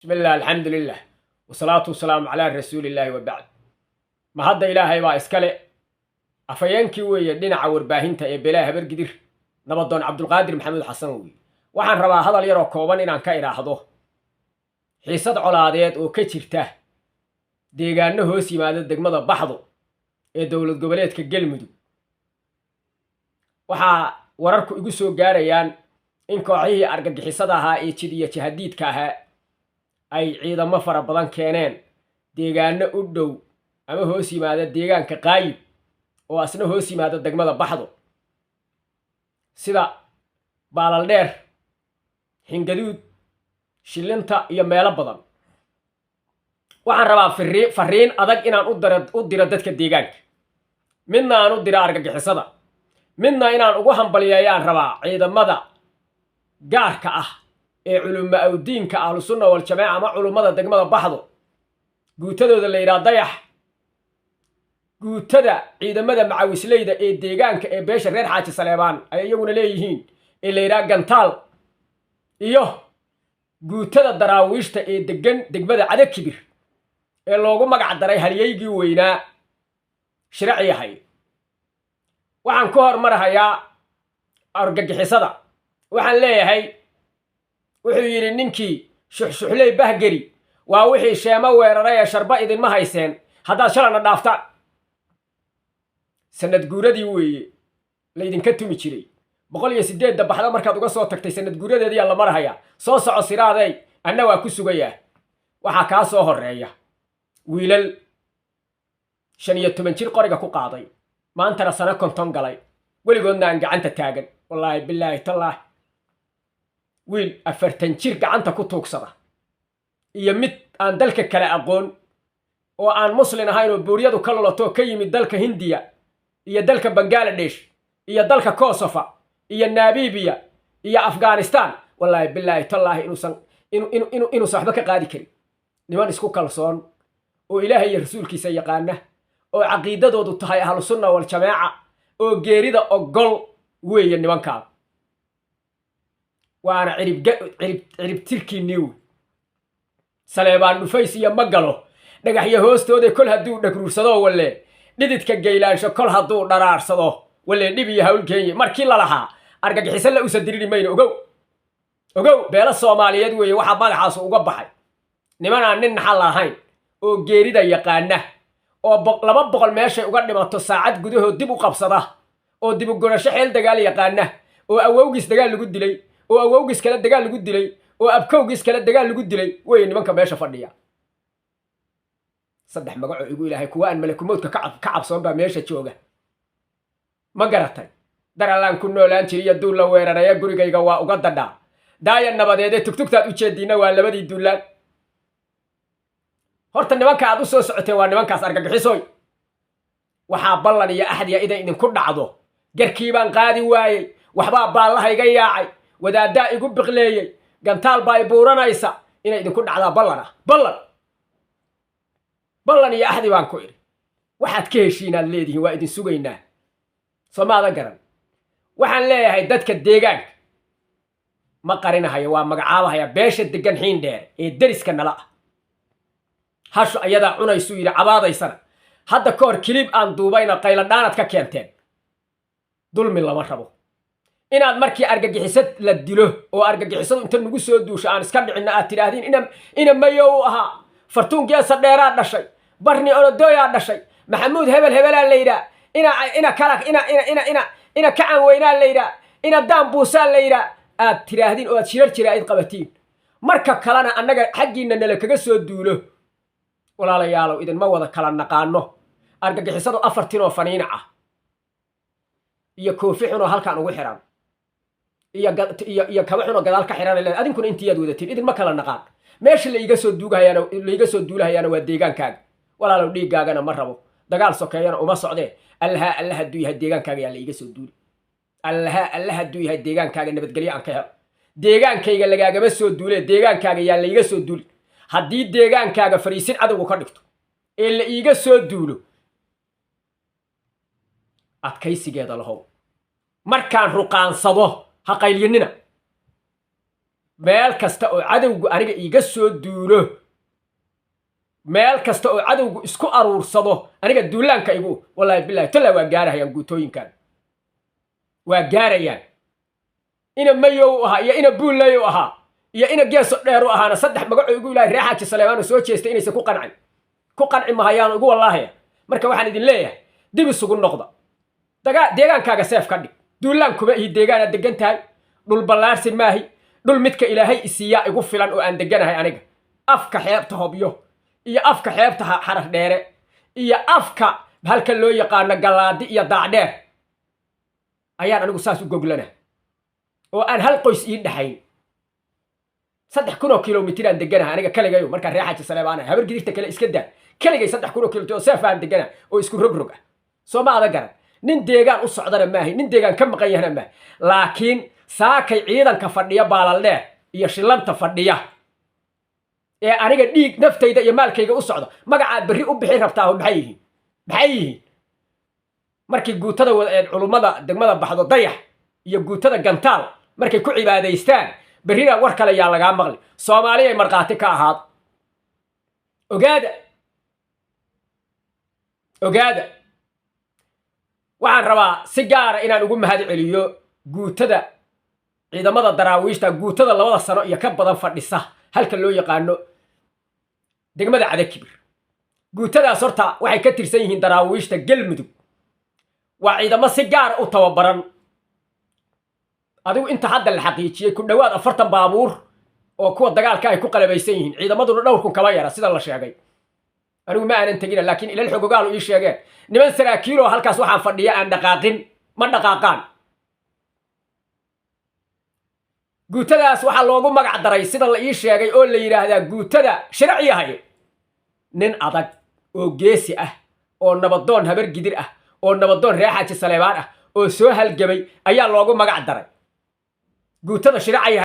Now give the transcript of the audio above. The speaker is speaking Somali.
Bismillah, alxamdulilah, wasalaatu wasalaamu calaa rasuulillaahi, wabacd. Ma hadda Ilaahay baa iskale. Afhayeenkii weeye dhinaca warbaahinta ee Beelaha Habargidir, Nabadoon Cabdulqaadir Maxamuud Xasan weeye. Waxaan rabaa hadal yaroo kooban inaan ka idhaahdo xiisad colaadeed oo ka jirta deegaano hoos yimaada degmada Baxdo ee dowlad goboleedka Galmudug. Waxaa wararku igu soo gaarayaan in kooxihii argagixisada ahaa ee jid iyo jahadiidka ahaa ay ciidamo fara badan keeneen deegaano u dhow ama hoos yimaada deegaanka Qaayib, oo asna hoos yimaada degmada Baxdo, sida Baalaldheer, Xingaduud, Shillinta iyo meelo badan. Waxaan rabaa fariin adag inaan u diro dadka deegaanka, midna aan u diro argagixisada, midna inaan ugu hambalyeeyaan rabaa ciidamada gaarka ah ee culimo awdiinka Ahlusunna Waljamaaca ama culummada degmada Baxdo, guutadooda la yidhaha Dayax, guutada ciidamada macawisleyda ee deegaanka ee beesha reer Xaaji Saleebaan ay iyaguna leeyihiin ee la yidhaha Gantaal, iyo guutada daraawiishta ee degan degmada Cadakibir ee loogu magac daray halyeygii weynaa Shirac yahay. Waxaan ku hormarahayaa argagixisada. Waxaan leeyahay, wuxuu yidhi ninkii Shuxshuxley Bahgeri, waa wixii sheemo weeraray ee sharba idinma hayseen haddaad shalana dhaaftaan. Sanad guuradii weeye laydinka tumi jiray 108-da Baxda markaad uga soo tagtay. Sanad guuradeediyaa la marahayaa. Soo soco siraadey, anna waa ku sugayaa. Waxaa kaa soo horreeya wiilal 15 jir qoriga ku qaaday, maantana sano 50 galay, weligoodna aan gacanta taagan. Wallaahi, bilaahi, tallaahi, wiil 40 jir gacanta ku tuugsada iyo mid aan dalka kale aqoon oo aan muslin ahayn oo buuryadu ka lulato, ka yimid dalka Hindiya iyo dalka Bangaladesh iyo dalka Kosofa iyo Namibiya iyo Afghanistan, wallaahi, bilaahi, tallaahi, inuusan waxba ka qaadi karin. Niman isku kalsoon oo Ilaahay iyo rasuulkiisa yaqaana oo caqiidadoodu tahay Ahlusunna Waljamaaca oo geerida ogol weeye nimankaada, waana ciribtirkiinnii wey. Saleebaan dhufays iyo ma galo dhagaxyo hoostooda kol hadduu dhagruursado, walle dhididka gaylaansho kol hadduu dharaarsado, walle dhib iyo hawl keenye. Markii lalahaa argagixiso la usa diriri mayno. Ogow, ogow, beelo Soomaaliyeed weeye waxaa magaxaasu uga baxay. Nimanaan nin naxal lahayn oo geerida yaqaana oo 200 meeshay uga dhimato saacad gudahood dib u qabsada, oo dib u gurasho xeel dagaal yaqaana, oo awowgiis dagaal lagu dilay, oo awowgiis kale dagaal lagu dilay, oo abkowgiis kale dagaal lagu dilay weye nimanka meesha fadhiya. Saddex magacoo igu Ilaahay, kuwa aan malakumowdka ka cabsoon baa meesha jooga. Ma garatay? Dar Allaan ku noolaan jiriyo duul la weeraraya gurigayga waa uga dadhaa daaya nabadeedee tugtugtaad u jeediinna waa labadii duulaan. Horta nimanka aad u soo socoteen waa nimankaas argagixisoy. Waxaa ballan iyo axdiya iday idinku dhacdo. Garkii baan qaadi waayey, waxbaa baallahayga yaacay, wadaaddaa igu biqleeyey, gantaal baa i buuranaysa. Inay idinku dhacdaa ballan ah. Ballan, ballan iyo axdi baan ku idhi. Waxaad ka heshiinaad leedihiin, waa idin sugaynaa. Soo maada garan? Waxaan leeyahay dadka deegaanka, ma qarinahayo, waa magacaabahaya beesha degan Xiin Dheer ee deriska nala ah. Hashu ayadaa cunaysuu yidhi cabaadaysana. Hadda ka hor clip aan duubayna qayladhaanad ka keenteen. Dulmi lama rabo. Inaad markii argagixiso la dilo oo argagixisadu inta nagu soo duusho aan iska dhicinno aad tidhaahdiin ina mayo u ahaa, Fartuun Geesa Dheeraa dhashay, Barni Orodooyaa dhashay, Maxamuud hebel hebelaa la yidhaah, ina ina kala ina ina ina ina ina kacan weynaa la yidhaah, ina daan buusaa la yidhaah aad tidhaahdiin oo aad shirar jira ayd qabatiin, marka kalena annaga xaggiinna nala kaga soo duulo. Walaalayaalow, idinma wada kala naqaano. Argagixisadu afar tinoo faniina ah iyo koofi xunoo halkan ugu xiran iyo kaba xunoo gadaal ka xiran leed, adinkuna intiyaad wadatiin, idinma kala naqaan. Meesha laiga soo duugahayaana, laiga soo duulahayaana waa deegaankaaga. Walaalow, dhiiggaagana ma rabo, dagaal sokeeyana uma socdee. Allaha alla hadduu yahay deegaankaaga yaa laiga soo duuli. Allaha alla hadduu yahay deegaankaaga nabadgelyo aan ka helo. Deegaankayga lagaagama soo duule, deegaankaaga yaa laiga soo duuli. Haddii deegaankaaga fariisin cadowga ka dhigto ee la iiga soo duulo, adkaysigeeda lahow. Markaan ruqaansado ha qaylyinina. Meel kasta oo cadowgu aniga iiga soo duulo, meel kasta oo cadowgu isku aruursado aniga duulaanka igu, wallahi bilahi tallaa, waa gaarahayaan. Guutooyinkan waa gaarayaan. Ina Mayow ahaa iyo ina Buullayow ahaa iyo ina Geeso Dheeru ahaana, saddex magaco igu ilahay. Ree Xaaji Saleemaan oo soo jeestay inaysan ku qancin, ku qanci mahayaan igu wallaahaya. Marka waxaan idin leeyahay, dib isugu noqda. Dagaa deegaankaaga seef ka dhig. Duulaan kuma ihi. Deegaanaad degan tahay, dhul ballaarsi maahi. Dhul midka Ilaahay isiiyaa igu filan oo aan deganahay aniga. Afka xeebta Hobyo iyo afka xeebta Xarar Dheere iyo afka halka loo yaqaano Galaadi iyo Daacdheer ayaan anigu saas u goglana oo aan hal qoys ii dhaxayn. 3000 oo kilomitir aan deganahay aniga kaligayo. Markaa ree Xaaji Saleebaan, Habar Gidirta kale iska daa, keligay 3000 oo kilomitir oo seef aan degana oo isku rogrog ah. Soo ma ada garan? Nin deegaan u socdana maahay, nin deegaan ka maqan yahana maahay. Laakiin saakay ciidanka fadhiya Baalaldheer iyo Shillanta fadhiya ee aniga dhiig naftayda iyo maalkayga u socda, magacaad berri u bixi rabtaa maxay yihiin? Maxay yihiin? Markii guutada culummada degmada baxdo Dayax iyo guutada Gantaal markay ku cibaadaystaan, berrina war kale yaa lagaa maqli. Soomaaliyay markhaati ka ahaado. Ogaada, ogaada. Waxaan rabaa si gaara inaan ugu mahad celiyo guutada ciidamada Daraawiishta, guutada 2da sano iyo ka badan fadhisa halka loo yaqaano degmada Cadakibir. Guutadaas horta waxay ka tirsan yihiin Daraawiishta Galmudug. Waa ciidamo si gaara u tababaran. Adigu inta hadda la xaqiijiyey, ku dhowaad 40 baabuur oo kuwa dagaalka ay ku qalabaysan yihiin. Ciidamaduna dhowr kun kama yara sida la sheegay. Anigu ma aanan tegina, laakiin ilal xogogaalu ii sheegeen. Niman saraakiiloo halkaas waxaan fadhiya aan dhaqaaqin, ma dhaqaaqaan. Guutadaas waxaa loogu magac daray, sida la ii sheegay oo la yidhaahdaa, guutada Shirac yahay. Nin adag oo geesi ah oo nabadoon Habar Gidir ah oo nabadoon Ree Xaaji Saleebaan ah oo soo halgamay ayaa loogu magac daray guutada Shiraca yahay.